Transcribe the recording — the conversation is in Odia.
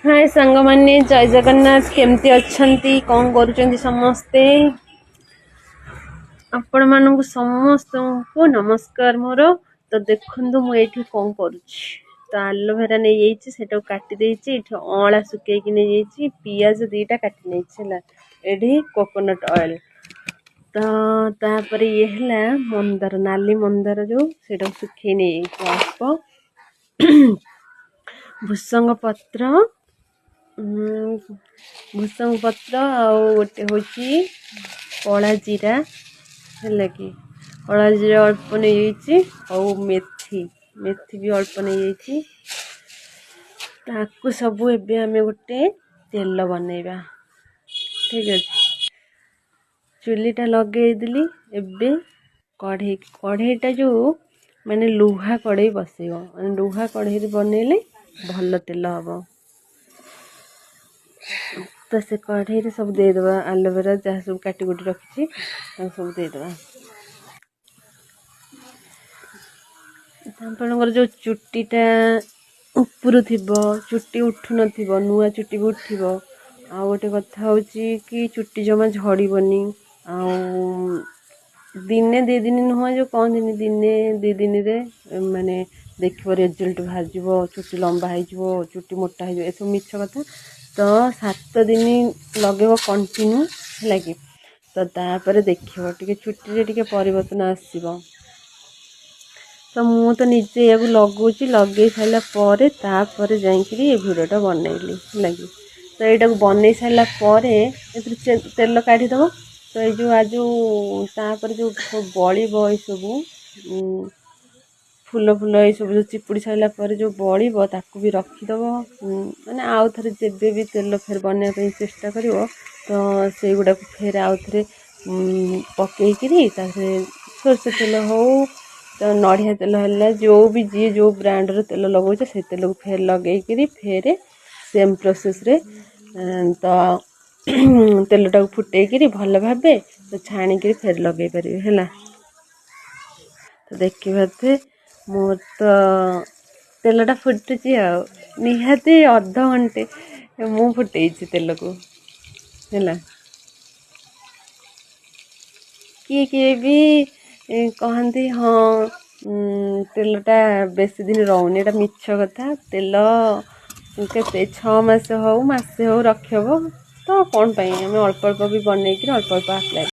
ହାଏ ସାଙ୍ଗମାନେ, ଜୟ ଜଗନ୍ନାଥ। କେମିତି ଅଛନ୍ତି, କ'ଣ କରୁଛନ୍ତି ସମସ୍ତେ? ଆପଣମାନଙ୍କୁ ସମସ୍ତଙ୍କୁ ନମସ୍କାର ମୋର। ତ ଦେଖନ୍ତୁ, ମୁଁ ଏଇଠି କ'ଣ କରୁଛି। ତ ଆଲୋଭେରା ନେଇଯାଇଛି, ସେଇଟାକୁ କାଟି ଦେଇଛି। ଏଇଠି ଅଁଳା ଶୁଖେଇକି ନେଇଯାଇଛି, ପିଆଜ 2ଟା କାଟି ନେଇଛି, ହେଲା। ଏଇଠି କୋକୋନଟ୍ ଅଏଲ୍। ତ ତାପରେ ଇଏ ହେଲା ମନ୍ଦାର, ନାଲି ମନ୍ଦାର ଯେଉଁ, ସେଇଟାକୁ ଶୁଖେଇ ନେଇଯାଇଛି ଅଳ୍ପ। ଭୃସଙ୍ଗ ପତ୍ର, ଭୃସଙ୍ଗ ପତ୍ର, ଆଉ ଗୋଟେ ହେଉଛି କଳା ଜିରା, ହେଲା କି? କଳା ଜିରା ଅଳ୍ପ ନେଇଯାଇଛି, ଆଉ ମେଥି, ମେଥି ବି ଅଳ୍ପ ନେଇଯାଇଛି। ତାକୁ ସବୁ ଏବେ ଆମେ ଗୋଟେ ତେଲ ବନେଇବା, ଠିକ୍ ଅଛି? ଚୁଲିଟା ଲଗେଇଦେଲି। ଏବେ କଢ଼େଇ, କଢ଼େଇଟା ଯେଉଁ ମାନେ ଲୁହା କଢ଼େଇ ବସେଇବ, ମାନେ ଲୁହା କଢ଼େଇରେ ବନେଇଲେ ଭଲ ତେଲ ହେବ। ତ ସେ କଢ଼େଇରେ ସବୁ ଦେଇଦେବା, ଆଲୋଭେରା ଯାହା ସବୁ କାଟି କୁଟି ରଖିଛି ତାକୁ ସବୁ ଦେଇଦେବା। ଆପଣଙ୍କର ଯେଉଁ ଚୁଟିଟା ଉପରୁ ଥିବ, ଚୁଟି ଉଠୁନଥିବ, ନୂଆ ଚୁଟି ବି ଉଠିବ। ଆଉ ଗୋଟେ କଥା ହେଉଛି କି ଚୁଟି ଜମା ଝଡ଼ିବନି। ଆଉ ଦିନେ 2 ଦିନ ନୁହଁ, ଯେଉଁ କହନ୍ତିନି ଦିନେ 2 ଦିନରେ ମାନେ ଦେଖିବ ରେଜଲ୍ଟ ବାହାରିଯିବ, ଚୁଟି ଲମ୍ବା ହେଇଯିବ, ଚୁଟି ମୋଟା ହେଇଯିବ, ଏସବୁ ମିଛ କଥା। ତ 7 ଦିନ ଲଗେଇବ କଣ୍ଟିନ୍ୟୁ, ହେଲା କି? ତ ତାପରେ ଦେଖିବ ଟିକେ ଚୁଟିରେ ଟିକେ ପରିବର୍ତ୍ତନ ଆସିବ। ତ ମୁଁ ତ ନିଜେ ଏହାକୁ ଲଗାଉଛି, ଲଗେଇ ସାରିଲା ପରେ ତାପରେ ଯାଇକିରି ଏ ଭିଡ଼ିଓଟା ବନେଇଲି, ହେଲା କି? ତ ଏଇଟାକୁ ବନେଇ ସାରିଲା ପରେ ଏଥିରୁ ତେଲ କାଢ଼ିଦେବ। ତ ଏଇ ଯେଉଁ ଯେଉଁ ତାପରେ ଯେଉଁ ସବୁ ବଳିବ, ଏଇସବୁ ଫୁଲ ଫୁଲ ଏଇସବୁ ଯେଉଁ ଚିପୁଡ଼ି ସାରିଲା ପରେ ଯେଉଁ ବଳିବ, ତାକୁ ବି ରଖିଦେବ। ମାନେ ଆଉ ଥରେ ଯେବେ ବି ତେଲ ଫେର ବନେଇବା ପାଇଁ ଚେଷ୍ଟା କରିବ, ତ ସେଇଗୁଡ଼ାକୁ ଫେର ଆଉ ଥରେ ପକେଇକିରି ତାପରେ ସୋରିଷ ତେଲ ହଉ, ତ ନଡ଼ିଆ ତେଲ ହେଲା, ଯେଉଁ ବି ଯିଏ ଯେଉଁ ବ୍ରାଣ୍ଡର ତେଲ ଲଗାଉଛ, ସେ ତେଲକୁ ଫେର ଲଗେଇକିରି ଫେରେ ସେମ୍ ପ୍ରୋସେସ୍ରେ ତ ତେଲଟାକୁ ଫୁଟେଇକିରି ଭଲ ଭାବେ ତ ଛାଣିକିରି ଫେର ଲଗେଇ ପାରିବେ, ହେଲା। ତ ଦେଖିପାରୁଥିବେ, ମୋର ତ ତେଲଟା ଫୁଟୁଛି, ଆଉ ନିହାତି ଅଧଘଣ୍ଟେ ମୁଁ ଫୁଟେଇଛି ତେଲକୁ, ହେଲା। କିଏ କିଏ ବି କହନ୍ତି, ହଁ, ତେଲଟା ବେଶୀ ଦିନ ରହୁନି, ଏଇଟା ମିଛ କଥା। ତେଲ କେତେ 6 ମାସ ହଉ, ମାସେ ହଉ ରଖିହେବ। ତ କ'ଣ ପାଇଁ ଆମେ ଅଳ୍ପ ଅଳ୍ପ ବି ବନେଇକିରି ଅଳ୍ପ ଅଳ୍ପ ଆପ୍ଲାଏ